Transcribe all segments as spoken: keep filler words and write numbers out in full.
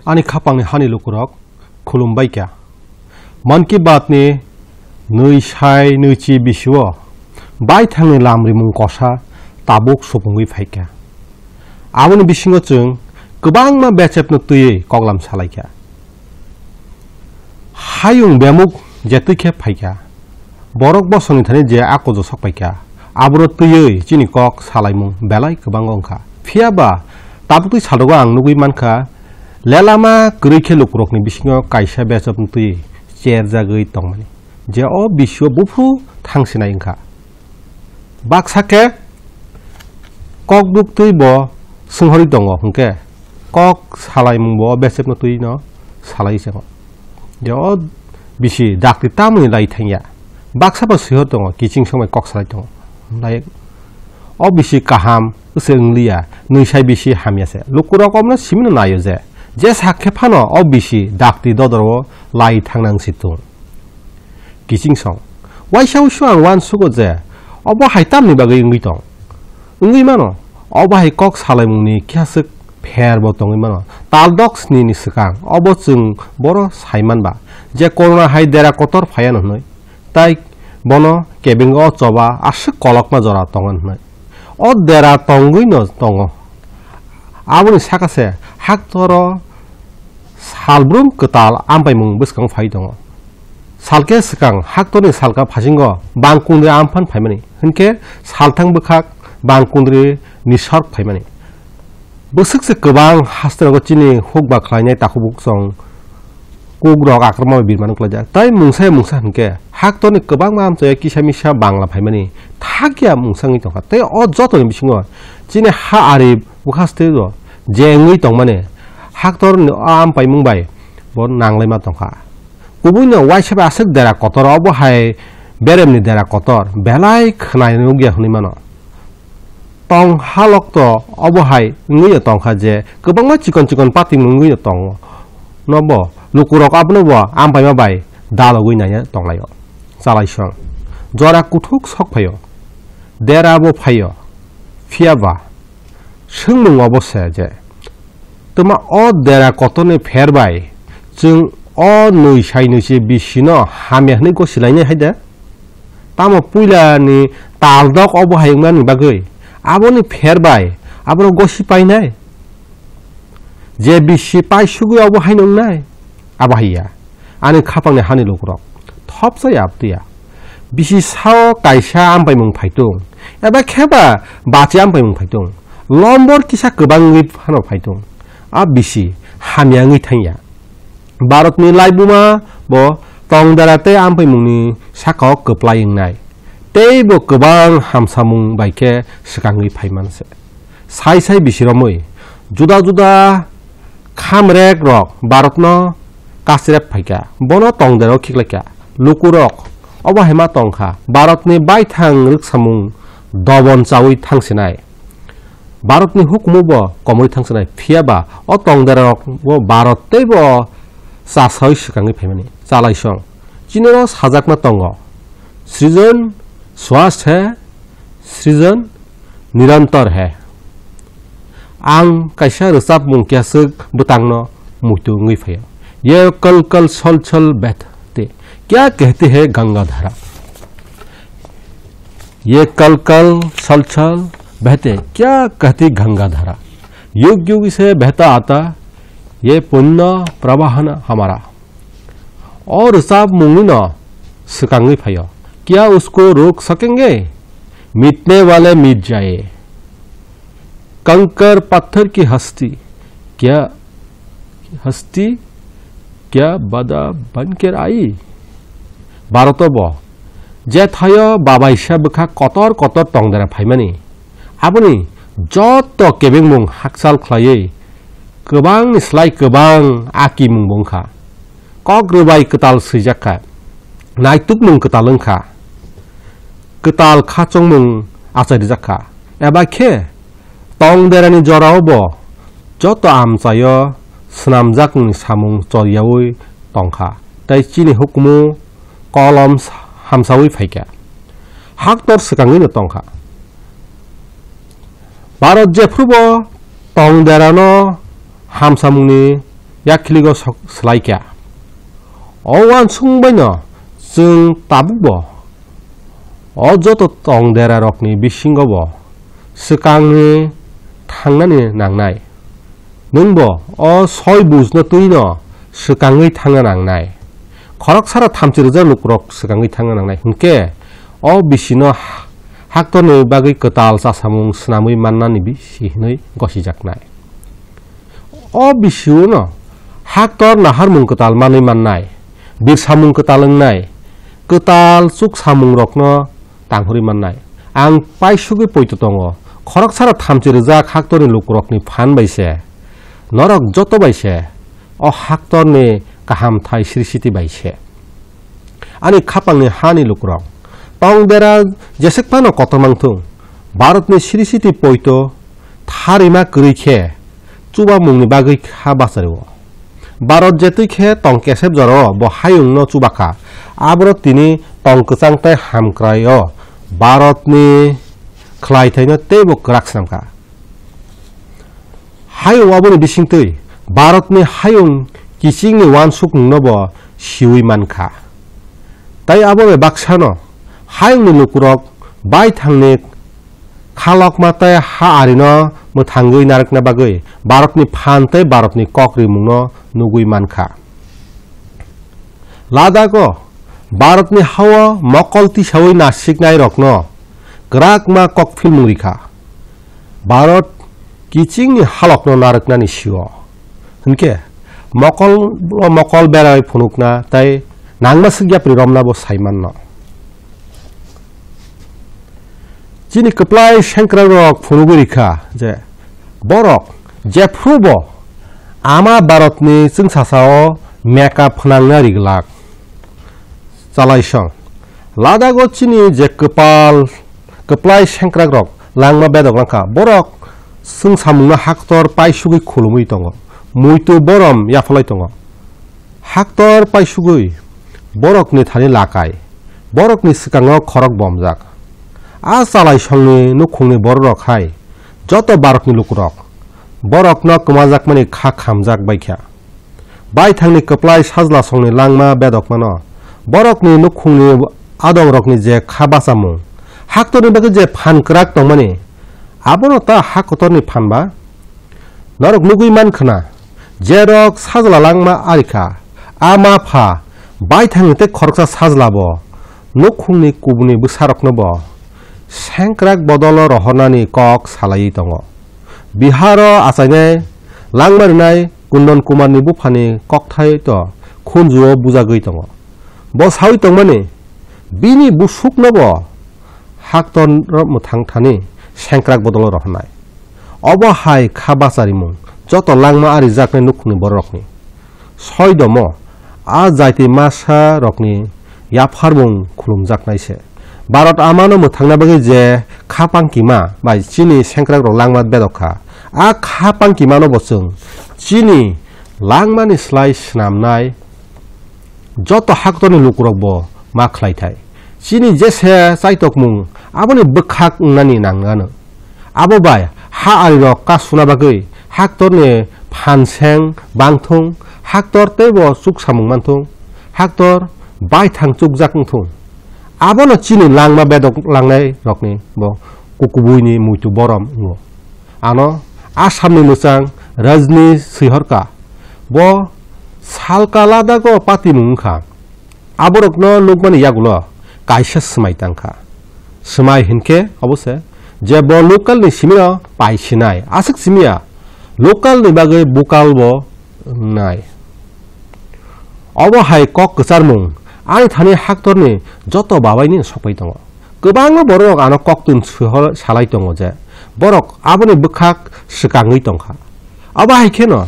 Ani khapangni hani lukurok khulumbaikha. Mann Ki Baat ni nwi sai nwi chi bisio baithangni lamrimung kosa tabuk supungwi phaikha. Aboni bisingo chwng kwbangma bechepno twiwi koklam salaikha. Hayung bemuk je twi khe phaikha, borok bosongni thani je a kuju sok paikha, aboro twiwi chini kok salaimung belai kwbang wngkha. Phiya ba tabuk twi salrogo ang nugwi mankha, lelama kwrwi khe lukurokni bisingo kaisa bechepno twiwi cherjagwi tongmani, je o bisio buphuru thangsinai wngkha. Baksa khe kok duk twi bo swnghorwi tongo, hwnkhe kok salaimung bo bechepno twi no salai se. Je o bisi dakti tamoni lai thangya. Baksa bo swihor tongo, kiching somai kok salai tongo. Lai o bisi kaham se wngliya, nwi sai bisi hamya se. Lukurok omno simino naio je, je sak khe phano o bisi dakti dodoro lai thangnang si tung. Kiching song. Waisa usu ang uansugo je, obo hai tamni bagwi wngwi tong? Wngwi mano, obo hai kok salaimungni kisa swk pher bo tongwi mano. Tal dok sni ni swkang, obo chwng boro sai man ba, je corona hai dera kotor phai ano hwnwi, tai bono kebeng o choba aswk kolokma jora tong ano hwnwi. O dera tongwi no tongo. Aboni saka se haktoro salbrum kwtal ampaimung bwskang phai tongo. Salke swkang haktorni salka phasingo bangkundri amphan phaimani, hinkhe salthang bwkhak bangkundri nisark phaimani. Bwswk se kwbang haste rogo chini huk ba khlainai takhuk buksong kuk rok akrama bai birmani kwlaijak. Tai mungsa ya mungsa hinkhe haktorni kwbangma amchaya kisa misa bangla phaimani thakya mungsa wngwi tongkha. Tai o jotoni bisingo chini ha ari bwkhaste o je wngwi tongmani haktorni o ampaimung bai bo nanglaima tongkha. Kubuino waisa bai aswk dera kotor, obo hai beremni dera kotor, belai khwnai nukya hwnwi mano. Tong halok to obo hai wngwi tongkha je kwbangma chikon chikon patimung wngwi tongo. Nobo lukurok abono bo ampaima bai dalogwi naiya tonglaio. Chalaisong jora kuthuk sok phaio, dera bo phaio, phiya ba swngmung obo se je, twma o dera kotorni pher bai chwng o nwi sai nwi se bisino hamya hwnwi gosilainai hai de? Tamo puilani taldok obo hai wngmani bagwi aboni pher bai abono gosi painai? Je bisi paisugwi obo haino wngnai? Abo haiya. Ani khapangni hani lukurok thopsa ya abtwi ya. Bisi sao kaisa ampaimung phaitung, eba khe ba bachi ampaimung phaitung, lombor kisa kwbangwi phano phaitung. A bisi hamya wngwi thangya. Bharatni laibuma bo tongdara tei ampaimungni sakao kwplai wngnai. Tei bo kwbang hamsamung bai khe swkangwi phai man se. Sai sai bisi romwi juda juda khamrek rok Bharatno kasirep phaikha, bono tongdero khiklaikha. Lukurok obo hai ma tongkha, Bharatni baithang rwksamung dobon chawi thangsinai. Bharatni hukumu bo komorwi thangsinai, phiya ba o tongderarok bo Bharat tei bo chasawi swkangwi phaimani. Chalaisong chinoro sajakma tongo, "Srijan swast hai, srijan nirantar hai." Ang kaisa rwchapmung kiaswk bwtangno muitu wngwi phaio. Ye kal kal chal chal behte kya kehte hai Ganga dhara? ये कल कल छल छल बहते क्या कहती गंगा धारा, युग युग से बहता आता ये पुण्य प्रवाह न हमारा। O rwchapmungni no swkangwi phaio, क्या उसको रोक सकेंगे? मिटने वाले मिट जाए। कंकर पत्थर की हस्ती, क्या हस्ती क्या बदा बनकर आई? Bharoto bo je thaio babaisa bwkha kotor kotor tongdera phaimani, aboni joto kebengmung hakchal khlaiwi kwbangni slai kwbang akimung bo wngkha. Kok rwbai kwtal swijak kha, naitukmung kwtal wngkha, kwtal khachongmung achai rijak kha, eba khe tongderani jorao bo joto amchaio swnamjakmungni samung choliyaui tongkha, tei chini hukumu kolom hamsaui phaikha, haktor swkangwino tongkha. Bharat jephrubo tongderano hamsamungni yakhiligo sok-, swlai kha. O uansukmung baino chwng tabukbo o joto tong derarokni bisingobo swkangni thangnani nangnai. Nwngbo o soi bujno twino swkangwi thangna nangnai. Khoroksara thamchi rwjak lukurok swkangwi thangna nangnai. Hinkhe o bisino ha-, haktorni bagwi kwtal chasamung swnamwi mannani bisi hwnwi gosijaknai. O bisiuno haktor naharmung kwtal manwi mannai, birsamung kwtal wngnai, kwtal chuksamungrokno tangkhorwi mannai. Ang paisugwi poito tongo, khoroksara thamchi rwjak haktorni lukurokni phan bai se, norok joto bai se, o haktorni kahamthai srisiti bai se. Ani khapangni hani lukurok, tong dera jesek phano kotor mang thung, Bharatni srisiti poito tharima kwrwi khe chubamungni bagwi kha bachario. Bharat jetwi khe tong kesep jorao bo hayungno chubakha, aboro tini tong kwchang tei hamkraio Bharatni khlaithaino teibo kwrak swnamkha. Hayung aboni bisingtwi Bharatni hayung kichingni uansukmungno bo siui mankha. Tai abo bai baksano hayungni lukurok baithangni khalokma tei ha arino mwthangwi narwkna bagwi Bharatni phan tei Bharatni kok rimungno nugwi mankha. Ladago Bharatni hao mokol tisaui nasiknairokno kwrakma kokphilmung rikha. Bharat kichingni halokno narwknani sio. Hinkhe mokol, mokol berai phunukna tei nangma swk yapri romna bo sai manno. Chini kwplai sengkrakrok phunugwi rikha je borok jephrubo ama Bharatni chwngsasao meka phnangna riglak. Chalaisong. Ladago chini je kwpal, kwplai sengkrakrok langma bedok langkha, borok chwngsamungno haktor paisugwi khulumwi tongo, muitu borom yaphalai tongo. Haktor paisugwi borokni thani lakai, borokni swkango khorok bomjak. A chalaisongni nukhungni bororok hai joto Bharotni lukurok borokno kwmajakmani kha khamjak baikha. Baithangni kwplai sajlasongni langma bedokmano borokni nukhungni adongrokni je kha bachamung, haktorni bagwi je phan kwrak tongmani, abono ta ha kotorni phan ba? Norok nugwi man khna, jerok sajla langma arikha, a ma pha, baithangni tei khoroksa sajlabo nukhungni kubuni bwsaroknobo sengkrak bodolo rohornani kok salaiwi tongo. Biharo achainai langma rwnai Kundon Kumarni buphani kokthai to khunjuo bujagwi tongo. Bo saui tongmani, bini busuknobo haktor mwthang thani sengkrak bodolo rohornai. Obo hai kha bacharimung joto langma arijaknai nukhungni bororokni. Soidomo a jaiti masa rokni yapharmung khulumjaknai se. Bharat amano mwthangna bagwi je kha pangkima bai chini sengkrakrok langma bedok kha. A kha pangkimano bo chwng chini langmani slai swnamnai joto haktorni lukurokbo ma khlaithai. Chini jese chaitokmung aboni bwkhak wngnani nangnano. Abo bai ha arirok kasuna bagwi haktorni phanseng bangthung, haktor teibo chuksamung manthung, haktor baithang chukjak wngthung. Abono chini langma bedok langnai rokni bo kukubuini muitu borom wngo. Ano Assamni mwchang Rajni Swihorka bo salka ladago patimung wngkha. Aborokno nukmani yagulo kaisa swmai tangkha. Swmai hinkhe obo se je bo local ni simino paisinai, aswk simiya local ni bagwi bukalbo wngnai. Obo hai kok kwcharmung ani thani haktorni joto babaini sokpai tongo. Kwbangma borok ano koktun swihor salai tongo je borok aboni bwkhak swkangwi tongkha. Abo hai kheno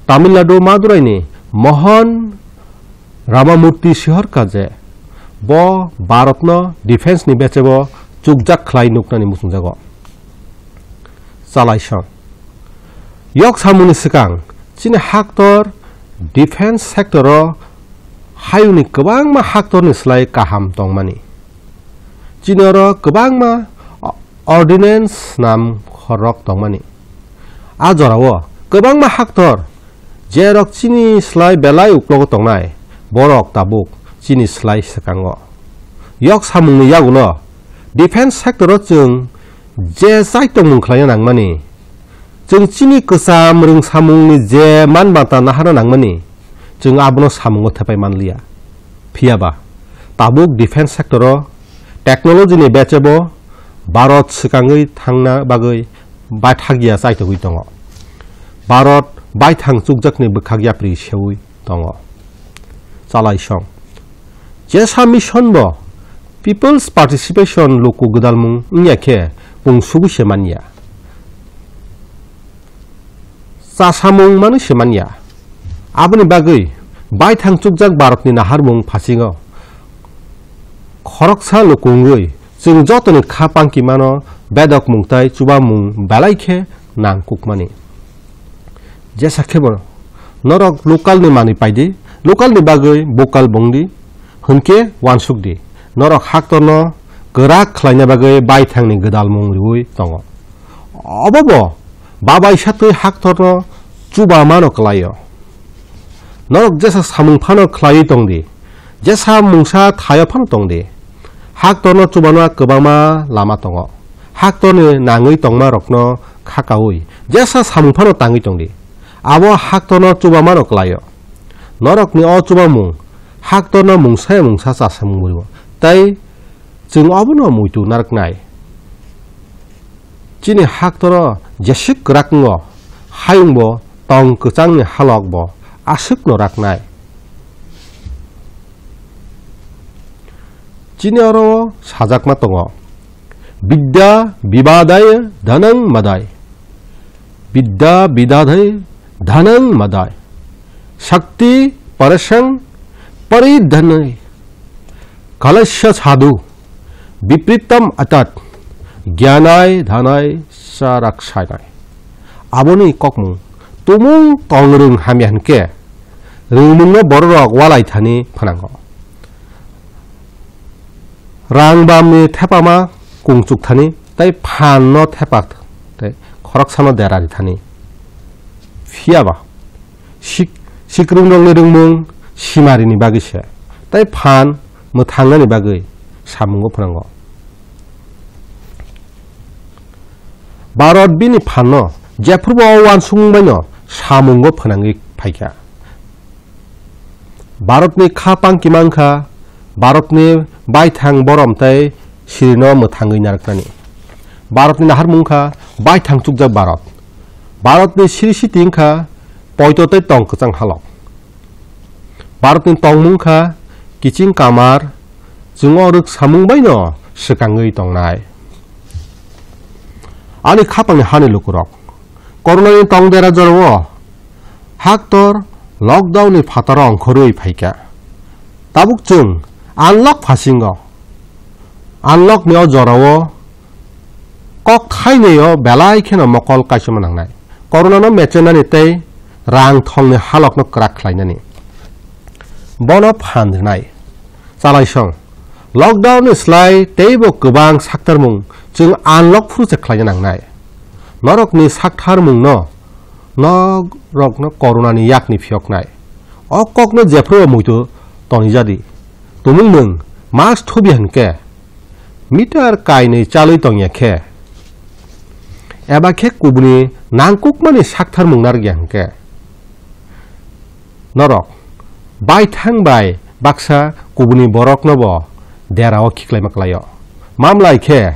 Tamil Nadu Maduraini Mohan Ramamurti sihorkha je bo Bharatno defense ni bechebo chukjak khlai nuknani muchungjago. Chalaisong. Yok samungni swkang chini haktor defense sector o hayungni kwbangma haktorni slai kaham tongmani. Chini oro kwbangma ordinance swnam khorok tongmani. A jorao Kwbangma haktor, jerok chini slai belai uklogo tongnai, borok tabuk chini slai swkango. Yok samungni yagulo defense sector-o chwng je chaitokmung khlaina nangmani, chwng chini kwcham rwngsamungni je manbata naharna nangmani, chwng abono samungo thepai manliya. Phiyaba, tabuk defense sector-o technology-ni bechebo Bharat swkangwi thangna bagwi baithakya chaitogwi tongo. Bharat baithang chukjakni bwkhak yapri seui tongo. Chalaisong. Jesa mission bo People's Participation luku gwdalmung wngya khe pungsugwi se manya. Chasamung manwi se manya. Aboni bagwi baithang chukjak Bharatni naharmung phasingo khoroksa luku wngwi chwng jotoni kha pangki mano bedokmung tai chubamung belai khe nangkukmani. Jesa khe bo norok local ni manwi paidi, local ni bagwi bokal bongdi, hwnkhe uansukdi, norok haktorno kwrak khlaina bagwi baithangni gwdalmung riui tongo. Obo bo babaisa twi haktorno chubamano kwlaio. Norok jesa samung phano khlaiwi tongdi, jesa mungsa thaio phano tongdi. Haktorno chubano kwbangma lama tongo. Haktorni nangwi tongmarokno khakaui jesa samung phano tangwi tongdi. Abo haktorno chubamano kwlaio. Norokni o chubamung haktorno mungsaya mungsa chasamung bwrwi tei chwng obono muitu narwknai. Chini haktoro jeswk kwrak wngo, hayungbo tong kwchangni halokbo aswkno raknai. Chini oro sajakma tongo, "Vidya vivadaya dhanang madai, vidya vivadaya dhanang madai, shakti parasang paridhanai, kalasya sadhu vipritam atat, gyanai dhanai cha raksainai." Aboni kokmung, tumung tongrwng hamya hwnkhe, rwngmungno bororok walai thani phnango. Rang bamni thepama kungchuk thani, tei phanno thepa, tei khoroksano dera ri thani. Phiyaba, sik-, sikrungrokni rwngmung simarini bagwi se, tei phan mwthangnani bagwi samungo phnango. Bharat bini phanno jephrubo o uansukmung baino samungo phnangwi phaikha. Bharatni kha pangki mankha, Bharatni baithang borom tei sirino mwthangwi narwknani. Bharatni naharmung kha baithang chukjak Bharat. Bharatni siri siti wngkha poito tei tong kwchang halok. Bharatni tongmung kha kiching kamar, chwng o rwk samung baino swkangwi tongnai. Ani khapangni hani lukurok, Coronani tong dera jorao haktor lockdown ni phataro ongkhorwi phaikha. Tabuk chwng unlock phasingo. Unlock ni o jorao kok thainwi o belai kheno mokol kaisoma nangnai. Corona no mechenani tei rang thongni halokno kwrak khlainani. Bono phan rwnai. Chalaisong. Lockdown ni slai teibo kwbang saktarmung chwng unlock phuru se khlaina nangnai. Norokni saktharmungno norokno Corona ni yakni phiyoknai. O kokno jephru muitu tonijadi. Tumung nwng mask thubi hwnkhe meter kainwi chalwi tongya khe, eba khe kubuni nangkukmani saktharmung narwkya hwnkhe, norok baithang bai baksa kubuni boroknobo derao khiklaima kwlaio. Mamlai khe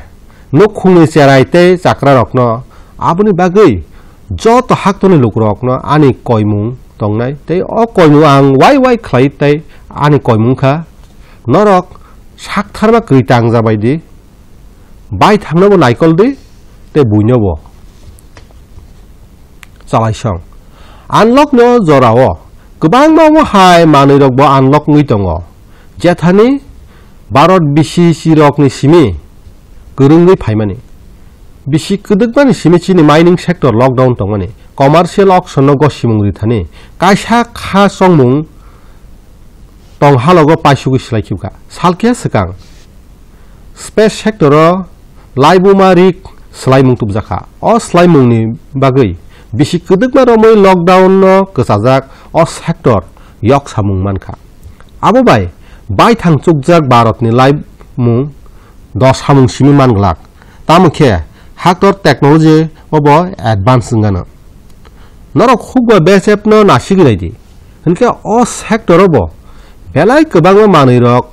nukhungni cherai tei chakrarokno aboni bagwi joto haktorni lukurokno ani koimung tongnai tei o koimung ang wai wai khlai tei ani koimung kha norok saktharma kwrwi tangjabai di, baithangnobo naikol di tei buinobo. Chalaisong. Unlock no jorao kwbangma omo hai manwirokbo unlock wngwi tongo, jethani Bharat B C C rokni simi kwrwngwi phaimani. Bisi kwdwkmani simi chini mining sector lockdown tongmani, commercial auction no gosimung rithani, kaisa kha chongmung tong halogo paisugwi swlai khibwkha. Salkhe swkang space sector o laibuma rik swlaimung tubjakha. O swlaimungni bagwi Bisi kwdwkma romwi lockdown no kwchajak o sector yok samung mankha. Abo bai baithang chukjak Bharat ni laimung dos samung simi manglak. Tamo khe haktor technology o bo advance wngano. Norok hukba B S F no nasigwi naidi. Hinkhe o sector o bo belai kwbangma manwi rok,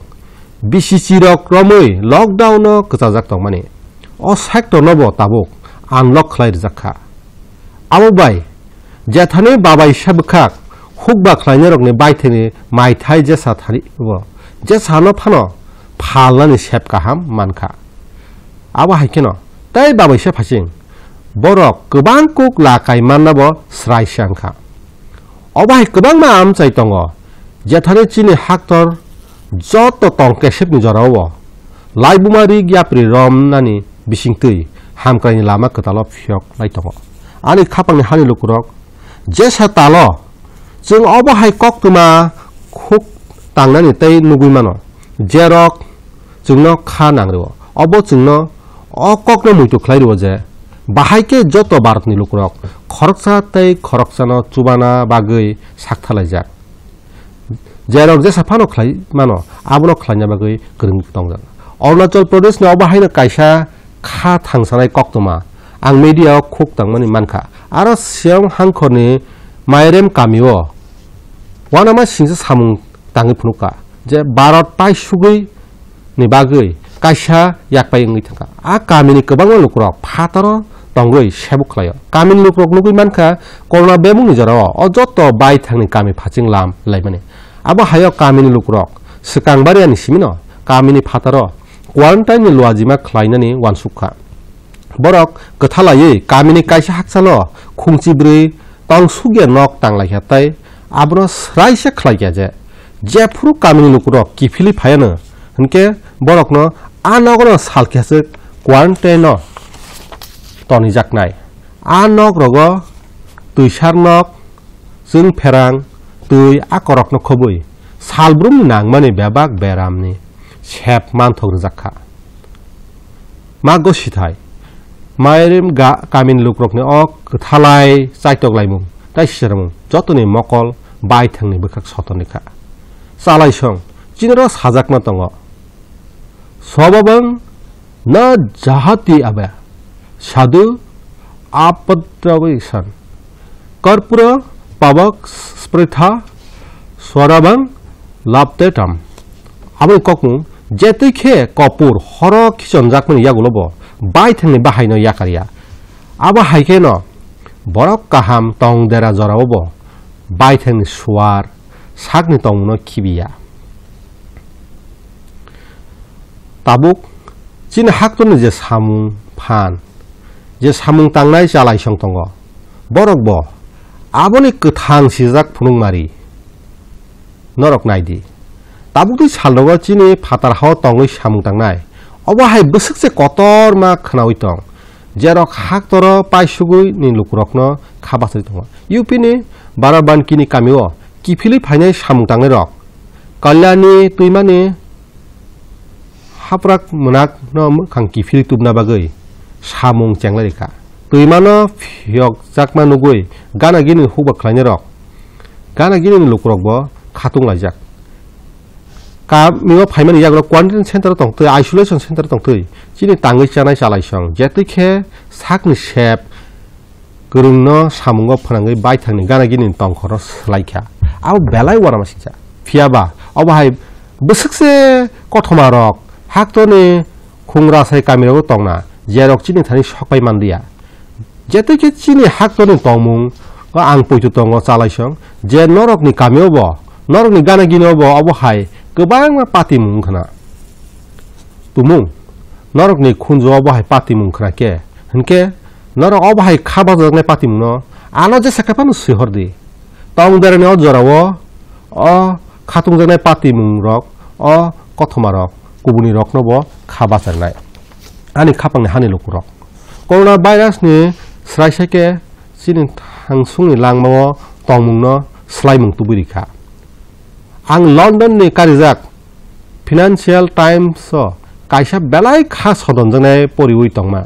B C C rok romwi lockdown no kwchajak tongmani. O sector no bo tabuk unlock khlai rijak kha. Abo bai jethani babaisa bwkhak hukba khlainai rokni baithani maithai jesa thani bo jesa no phano phalnani sep kaham mankha. Abo hai kheno tei babaisa phasing borok kwbang kuk lakai manna bo srai se wngkha. Obo hai kwbangma amchai tongo, jethani chini haktor joto tong kesepni jorao laibuma rik yapri romnani bisingtwi hamkraini lama kwtalo phiyok lai tongo. Ani khapangni hani lukurok jesa talo chwng obo hai koktwma khuk tangnani tei nugwi mano, jerok chwngno kha nang rwo. Obo chwngno o kokno muitu khlai rwo je, bahai khe joto Bharatni lukurok khoroksa tei khoroksano chubana bagwi saktharlaijak. Jerok jesa phano khlai mano, abono khlaina bagwi kwrwng tongjak. Arunachal Pradeshni obo haino kaisa kha thangsanai koktwma ang media o khuk tangmani mankha. Aro Siang hangkhorni Mairem kamio uanama singsa samung tangwi phunukha je Bharat paisugwi ni bagwi kaisa yakpai wngwi thangkha. A kamini kwbangma lukurok phataro tongwi sebuk khlaio. Kamini lukurok nugwi mankha, corona bemungni jorao o joto baithangni kami phaching lam laimani. Abo haio kamini lukurok swkang bariani simino kamini phataro quarantine ni luajima khlainani uansuk kha. Borok kwthalaiwi kamini kaisa hakchalo khungchi bwrwi tongsukya nok tanglaikha tei abono swraisa khlaikha je, jephuru kamini lukurok kiphilwi phaiano, hinkhe borokno a nogono salkhe aswk quarantine-o tonijaknai. A nok rogo twisar nok, chwng pherang, twi a korokno khobwi salbrumni nangmani bebak beramni sep manthok rwjak kha. Mago sithai, Mairim ga-, kamini lukurokni o kwthalai chaitoklaimung tei sicharamung jotoni mokol baithangni bwkhak sotonwi kha. Chalaisong chiniro sajakma tongo. Swababang na jahati aba sadhu apadrawi san. Karpura pabak spritha swarabang laptetam. Aboni kokmung, jetwi khe kopur horo khichonjakmani yagulo bo baithangni bahaino yakarya. Abo hai kheno borok kaham tong dera jorao bo baithangni suar sakni tongmungno khibiya. Tabuk chini haktorni je samung phan, je samung tangnai chalaisong tongo, borok bo aboni kwthang sijak phunukmari. Norok nai di. Tabukni salrogo chini phatar hao tongwi samung tangnai. Obo hai bwswk se kotorma khwnaui tong. Jerok haktoro paisugwi ni lukurokno kha bachai tongo. U P ni Barabanki ni kamio kiphilwi phainai samung tangnairok Kalyani twimani haprak mwnakno mwkhang kiphilwi tubna bagwi samung chenglai rikha. Twimano phiyokjakma nugwi gana gini hukba khlainairok, gana gini lukurokbo khatung laijak. Kamio phaimani yagulo quarantine center tongtwi, isolation center tongtwi, chini tangwi chanai chalaisong, jetwi khe sakni sep kwrwngno samungo phwnangwi baithangni gana gini tongkhoro swlaikha. Abo belai uanama singcha. Phiyaba, obo hai bwswkse kothoma rok, haktorni khungrasai kamirogo tongna, jerok chini thani sokpai manliya. Jetwi khe chini haktorni tongmung o ang poito tongo chalaisong, je norokni kamio bo, norokni gana ginio bo obo hai kwbangma patimung wngkhana. Tumung, norokni khunju obo hai patimung khna khe, hinkhe norok obo hai kha bajaknai patimungno ano jesa khe phano swihor di. Tong derani o jorao o khatungjaknai patimung rok, o kothoma rok, kubuni rokno bo kha bacharnai. Ani khapangni hani lukurok. Corona virus ni swraisa khe chini thangsungni langmao tongmungno swlaimung tubui rikha. Ang London ni karijak Financial Times o kaisa belai kha sodonjaknai poriwi tongma.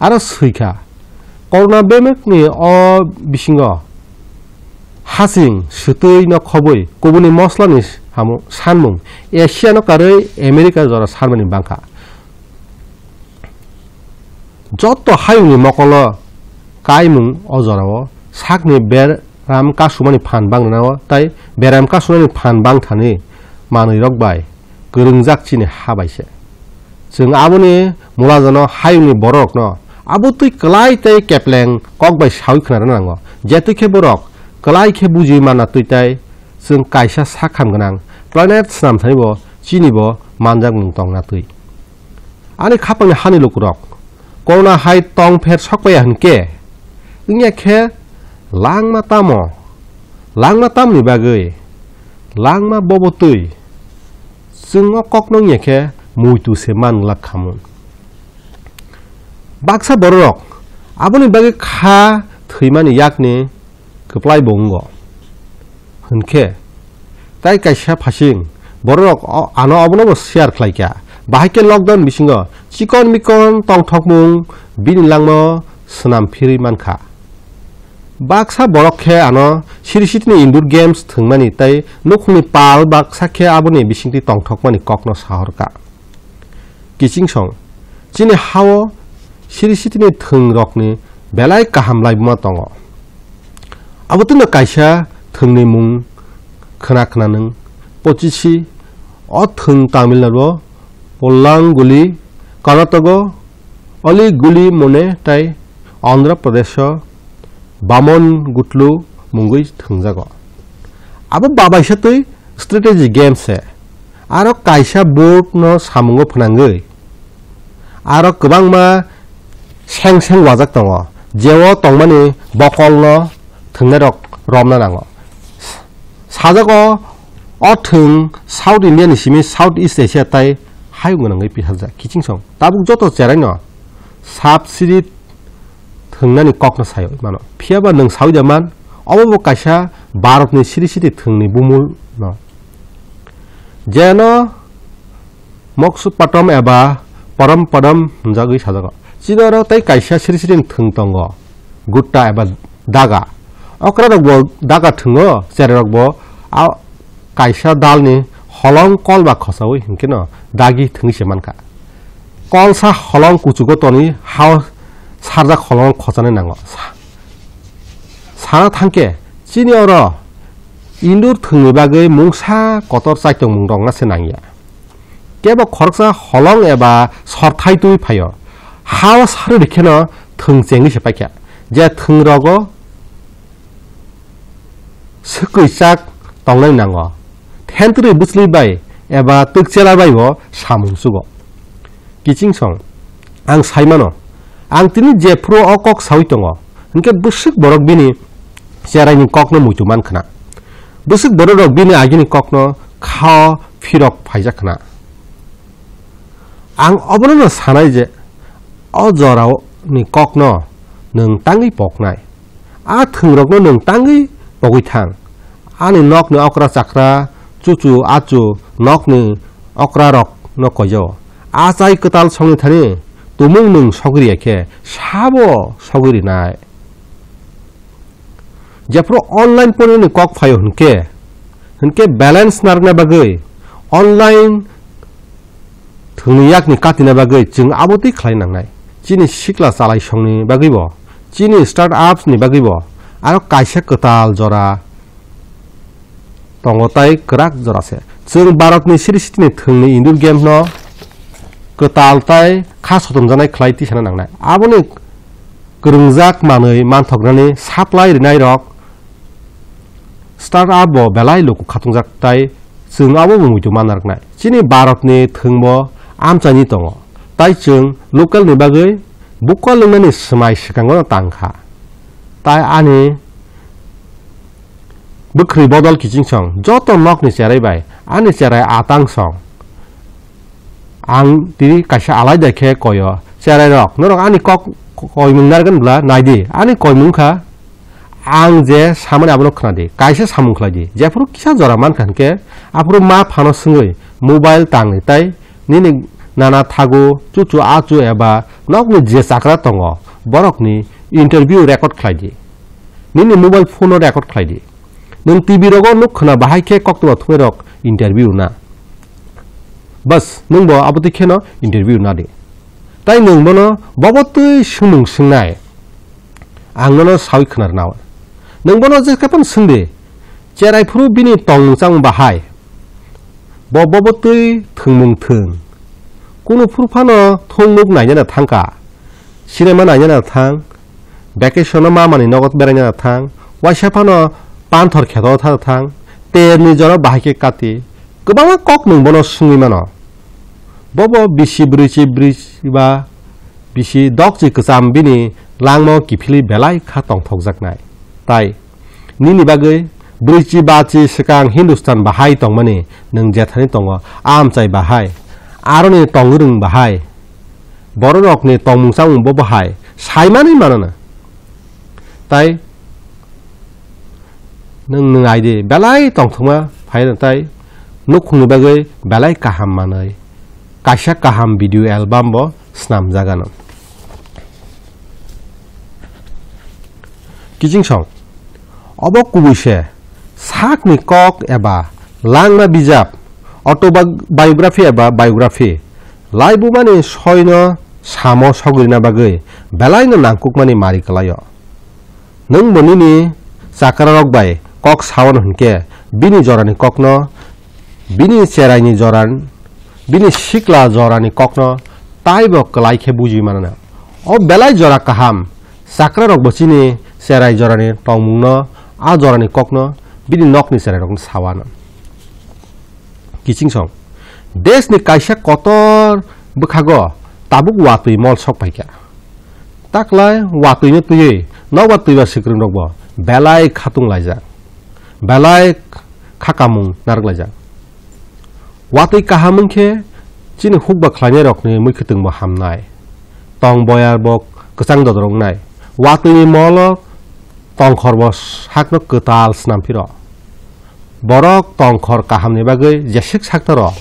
Aro swikha, Corona bemekni o bisingo hasing swtwi no khobwi kubuni moslani samung, sanmung Asia no karwi America jora sanmani bangkha. Joto hayungni mokolo kaimung o jorao sakni beram kasumani phan bang rwnao tei beram kasumani phan bang thani manwi rok bai kwrwngjak chini ha bai se. Chwng aboni mulajano hayungni bororokno abo twi kwlai tei kepleng kok bai saui khna rwna nango, je twi khe borok kwlai khe bujiui manna twi tei chwng kaisa sak ham gwnang planet swnam thani bo chini bo manjakmung tongna twi. Ani khapangni hani lukurok, Corona hai tong pher sokpaiya hwn khe, wngya khe langma tamo, langma tamni bagwi, langma bobo twi, chwng o kokno wngya khe muitu se man glak khamu. Baksa bororok aboni bagwi kha thwimani yakni kwplai bo wngo. Hwnkhe, tai kaisa phasing bororok o-, ano obono bo share khlai kha. Bahai khe lockdown bisingo chikon mikon tongthokmung bini langmao swnam phirwi mankha. Baksa borok khe ano siri sitini indoor games thwngmani tei nukhungni pal baksa khe aboni bisingtwi tongthokmani kokno sahorkha. Kiching song, chini hao siri sitini thwng rokni belai kaham laibuma tongo. Abo twino kaisa thwngni mung khna khna nwng pochisi, o thwng Tamil Nadu o Pollanguli, Karnataka o Oliguli Mone tei Andhra Pradesh o Bamon Gutlu mungwi thwngjago. Abo babaisa twi strategy game se. Aro kaisa board no samungo phwnangwi aro kwbangma seng seng wajak tongo, jeo tongmani bokol no thwngnairok romna nango. Sajago o thwng South India ni simi South East Asia tai hayung gwnangwi pisaljak. Kiching song tabuk joto cherai no sap siri thwngnani kokno sayo mano. Phiyaba nwng sawi da man, obo bo kaisa Bharatni siri siri thwngni bumul no. Jeno Mokshu Patam eba Param Padam hwnjagwi sajago. Chini oro tei kaisa siri sirini thwng tongo, gutta eba daga. Okra rok bo daga thwngo, cherai rok bo a kaisa dalni holong kol ba khosaui hinkhe no dagi thwngwi se mankha. Kolsa holong kuchugo tonwi hao sarjak holong khochanai nango. Sa-, sana thangkhe chini oro indur thwngni bagwi mungsa kotor chaitokmung rokna se nangya. Kebo khoroksa holong eba sorthai twi phaio. Hao sarwi rwkheno thwng chengwi se paikha. Je thwng rogo swkwi chak tongnai nango. Thentwrwi bwchlwi bai eba twkchela bai bo samung chugo. Kiching song, ang sai mano, ang tini jephru o kok saui tongo, hinkhe bwswk borok bini cheraini kokno muitu man khna. Bwswk borok rok bini agini kokno khao phirok phaijak khna. Ang obono no sanai je o jorani kokno nwng tangwi poknai. A thwngrokno nwng tangwi pogwi thang. Ani nokni okra chakra, chuchu achu nokni okrarokno koijao. A chai kwtal songni thani tumung nwng sogwi riya khe sabo sogwi rinai. Jephru online pornini kok phaio hwnkhe, hwnkhe balance narwkna bagwi online thwngni yakni katina bagwi chwng abo twi khlai nangnai. Chini sikla chalaisongni bagwibo, chini start ups ni bagwibo aro kaisa kwtal jora tongo tai kwrak jora se. Chwng Bharatni siri sitini thwngni indoor game no kwtal tai kha sotomjaknai khlai tisana nangnai. Aboni kwrwngjak manwi manthoknani supply rwnairok start up bo belai luku khatungjak tai chwng abo bo muitu manna rwknai. Chini Bharatni thwngbo amchaini tongo, tai chwng local ni bagwi bukol wngnani swmai swkango tangkha. Tai ani bwkhri bodol kiching song, joto nokni cherai bai ani cherai atang song. Ang tini kaisa alaida khe koyo, cherai rok, norok ani kok koimung narwkgani bwla naidi, ani koimung kha, ang je samani abono khna di, kaisa samung khlai di, jephuru kisa jora mankha hinkhe, aphuru ma phano swngwi mobile tangwi tai nini nana thagu, chuchu achu eba nokni je chakra tongo, borokni interview record khlai di. Nini mobile phone o record khlai di. Nwng T V rogo nuk khna bahai khe koktwma thumai rok interview na. Bas, nwng bo abo twi kheno interview na di. Tai nwng bono bobo twi swngmung swngnai. Ang nono sawi khna rwnao. Nwng bono je khe phano swng di. Cherai phuru bini tongmung chamung bahai. Bo bobo twi thwngmung thwng. Kunu phuru phano thung nuk nainana thangkha. Cinema nainana thang. Vacation o mamani nogo berainana thang. Waisa phano panthor kheto tha thang. Terni jora bahai khe kati. Kwbangma kok nwng bono swngwi mano. Bobo bisi brwichi brwichi ba bisi dokchi kwcham bini langmao kiphilwi belai kha tongthokjaknai. Tai nini bagwi brwichi bachi swkang Hindustan bahai tongmani nwng jethani tongo, a amchai bahai, aroni tongwrwng bahai, bororokni tongmung chamung bo bahai saimanwi mano na. Tai nwng, nwng ai di, belai tongthokma phaino tai nukhungni bagwi belai kaham manwi kaisa kaham video album bo snamjagano. Kiching song, obo kubui se sakni kok eba langma bijap, autobiography eba biography, laibumani soino samo sogwirina bagwi belaino nangkukmani mari kwlaio. Nwng bo nini chakrarok bai kok sao hwn khe, bini jorani kokno, bini cheraini joran, bini sikla jorani kokno taibo kwlai khe bujiwi mano. O belai jora kaham, chakrarok bo chini cherai jorani tongmungno, a jorani kokno bini nokni cherairokno sao. Kiching song, desni kaisa kotor bwkhago tabuk watwi mol sok paikha. Taklai watwino twiwi nokbar twibar swkrongrokbo belai khatung laijak, belai khakamung narwk laijak. Watwi kaham wngkhe chini hukba khlainairokni mwkhwtwngbo hamnai, tong boyarbo kwchang dodor wngnai, watwini molo tongkhorbo sakno kwtal snam phiro. Borok tongkhor kahamni bagwi jeswk saktaro.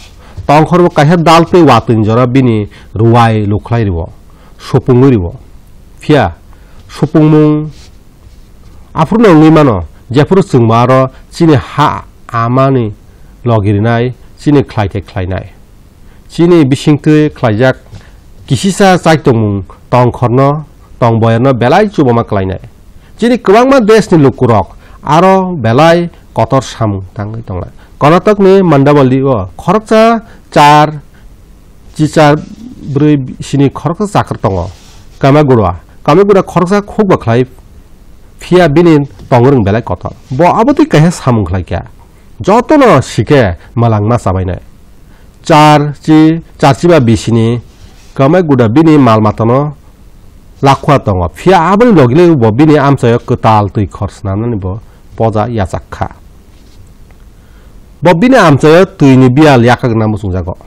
Tongkhorbo kaisa dal tei watwini jora bini ruwai lukhlai rwo, supungwi rwo. Phiya supungmung aphuru no wngwi mano, jephuru chwngbo aro chini ha amani logi rinai, chini khlai thai khlainai. Chini bisingtwi khlaijak kisisa chaitongmung tongkhorno, tong boyarno belai chubama klainai. Chini kwbangma desni lukurok aro belai kotor samung tangwi tonglai. Karnatokni Mandavali o khoroksa char, chichar bwrwi sini khoroksa chakra tongo. Kamagura, Kamagura khoroksa khukba khlai, phiya bini tongrwng belai kotor. Bo abotwi kaisa samung khlaikha. Jotono sikhe malangma chabainai. Char chi, char chiba bisini Kamagura bini mal matano lakhua tongo. Phiya aboni logi logi bo bini amchaio kwtal twi khor snamnani bo poja yachak kha. Bo bini amchaio twini biyal yakagna muchungjago.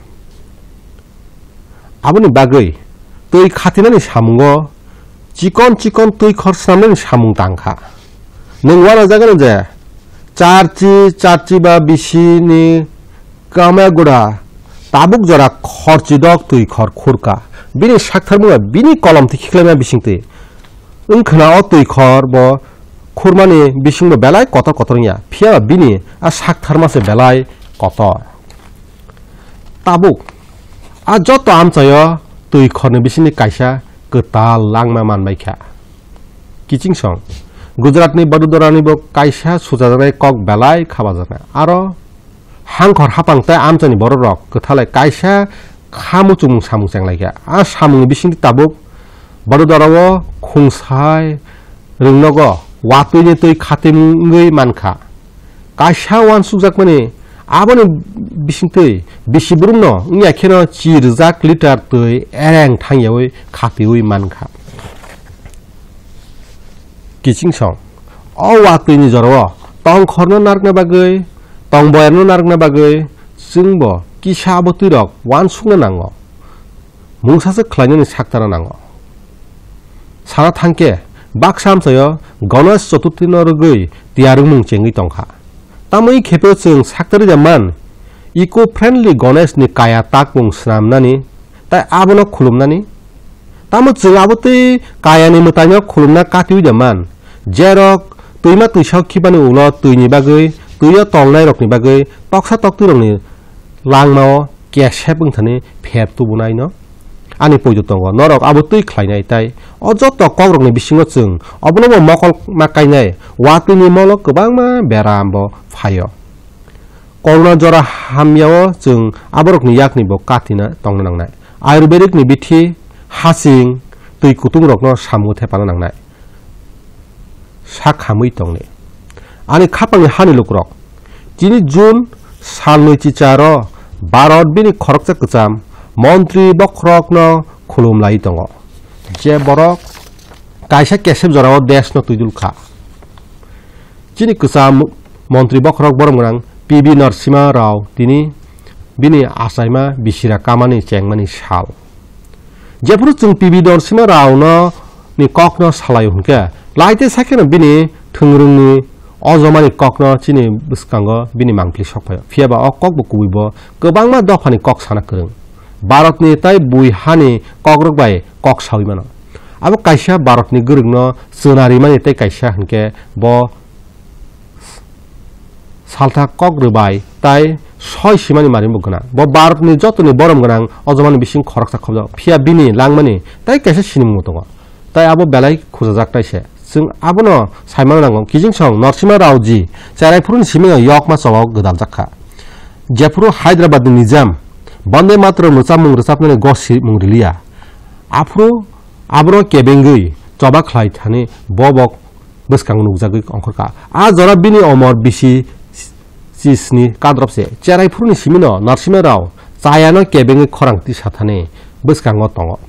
Aboni bagwi twi khatinani samungo chikon chikon twi khor snamnani samung tangkha. Nwng uanajagano je charchi, charchi ba bisini Kamagura tabuk jora khorchi dok twi khor khurka. Bini saktharmungno bini kolom twi khiklaima bisingtwi. Wngkhwna o twi khor bo khurmani bisingbo belai kotor kotor wngya. Phiyaba bini a saktharma se belai kotor. Tabuk a joto amchaio twi khorni bisingni kaisa kwtal langma manbaikha. Kiching song, Gujaratni Vadodorani bo kaisa suchajaknai kok belai khabajaknai. Aro hangkhor hapang tei amchaini bororok kwthalai kaisa kha muchungmung samung chenglaikha. A samungni bisingtwi tabuk Vadodorao khungsai rwngnogo watwini twi khatimungwi mankha. Kaisa uansukjakmani aboni bisingtwi bisi borokno wngya kheno chi rwjak litar twi ereng thangyawi khatiwi mankha. Kiching song, o watwini jorao tongkhorno narwkna bagwi, tongboyarno narwkna bagwi chwngbo kisa abo twirok uansukna nango. Mungsa se khlainani saktara nango. Sana thangkhe baksa amchaio Ganesh Chaturthi no rwgwi tiyar wngmung chengwi tongkha. Tamoni khepheo chwng saktari da man eco-friendly Ganesh ni kaya takmung swnamnani tai abono khulumnani. Tamo chwng abo twi kayani mwtaino khulumna katiui da man. Jerok twima twisa khibani ulo twini bagwi, twio tolnairokni bagwi, toksa toktwirokni langmao kesep wngthani pher tubunaino ani poito tongo. Norok abo twi khlainai, tai o joto kokrokni bisingo chwng obonobo mokol ma kainai, watwini molo kwbangma berambo phaio. Corona jora hamyao chwng aborokni yakni bo katina tongna nangnai. Ayurvedic ni bithi hasing twi kutung rokno samung thepana nangnai. Sak hamwi tongni. Ani khapangni hani lukurok. Chini June salnwi chicharo Bharat bini khoroksa kwcham montri bokhorokno khulum lai tongo. Je borok kaisa kesep jorao desno twidul kha. Chini kwcham montri bokhorok borom gwnang P V Narasimha Rao tini bini achaima bisira kamani chengmani sal. Jephuru chwng P V Narasimha Rao no ni kokno salaio hwnkhe, lai tei sakheno bini thwngrwngni ojomani kokno chini bwskango bini mangpili sokphaio. Phiyaba o kokbo kubuibo kwbangma dophani kok sana kwrwng. Bharatni tai bui hani kokrok bai kok saui mano. Abo kaisa Bharatni gwrwngno chwna rimani tei kaisa hwnkhe bo salthak kok rwbai tai soi simani marimbo gwnang. Bo Bharatni jotoni borom gwnang ojomani bising khoroksa khobjak. Phiya bini langmani tai kaisa sinimung tongo. Tai abo belai khujajak tai se. Chwng abono saimano nango. Kijingsong Narasimha Raoji cherai phuruni simingo yokma chobao gwdaljak kha. Jephuru Hyderabadni Nizam Bande Mataram rwchapmung rwchapnani gosipmung riliya. Aphuru abono kebengwi choba khlai thani bo bok bwskango nukjagwi ongkhorkha. A jora bini omor bisi chisni kadrop se. Cherai phuruni simino Narasimha Rao chayano kebengwi khorang tisa thani bwskango tongo.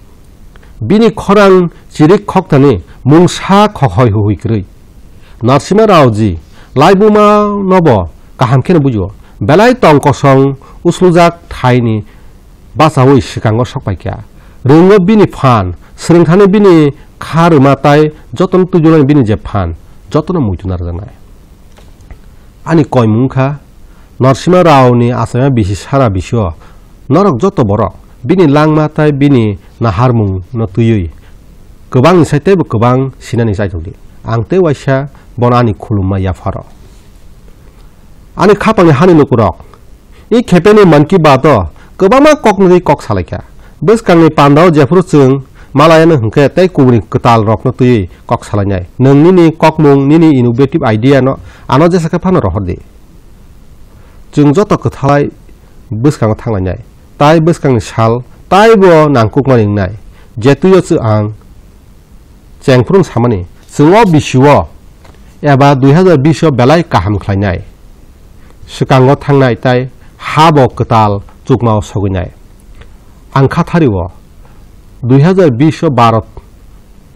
Bini khorang chirik khokthani mungsa khokhoi huhui kwrwi. Narasimha Raoji laibuma nobo kaham kheno bujio. Belai tong kosong usluljak thaini bachaui swkango sokpaikha. Rwngo bini phan, swrwngthani bini kha rwma tai jotono twijlani bini je phan, jotono muitu narwkjaknai. Ani koimung wngkha, Narasimha Raoni achaima bisi sara bisio norok joto borok bini langma tai bini naharmungno twiwi kwbangni sai teibo kwbang sinani chaitokdi. Ang tei waisa bono ani khulumma yapharo. Ani khapangni hani lukurok, i khepeni Mann Ki Baat o kwbangma koknwi kok salaikha. Bwskangni pandao jephuru chwng malayano hwnkhe tei kubuni kwtal rokno twiwi kok salainai. Nwng nini kokmung, nini innovative idea no ano jesa khe phano rohordi. Chwng joto kwthalai bwskango thanglainai. Tai bwskangni sal taibo nangkukmani wngnai. Je twio chwng ang chengphuru samani, chwng o bisio eba dui hazar bish o belai kaham khlainai. Swkango thangnai tai ha bo kwtal chukmao sogwinai. Ang khathario dui hazar bish o Bharat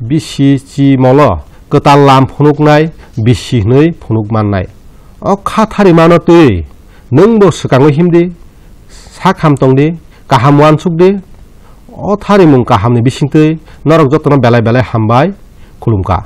bisi chimolo kwtal lam phunuknai bisi hwnwi phunuk mannai. O khathari mano twi nwngbo swkango himdi, sak ham tongdi, kaham uansukdi. O tharimung kahamni bisingtwi norok jotono belai belai hambai khulumkha.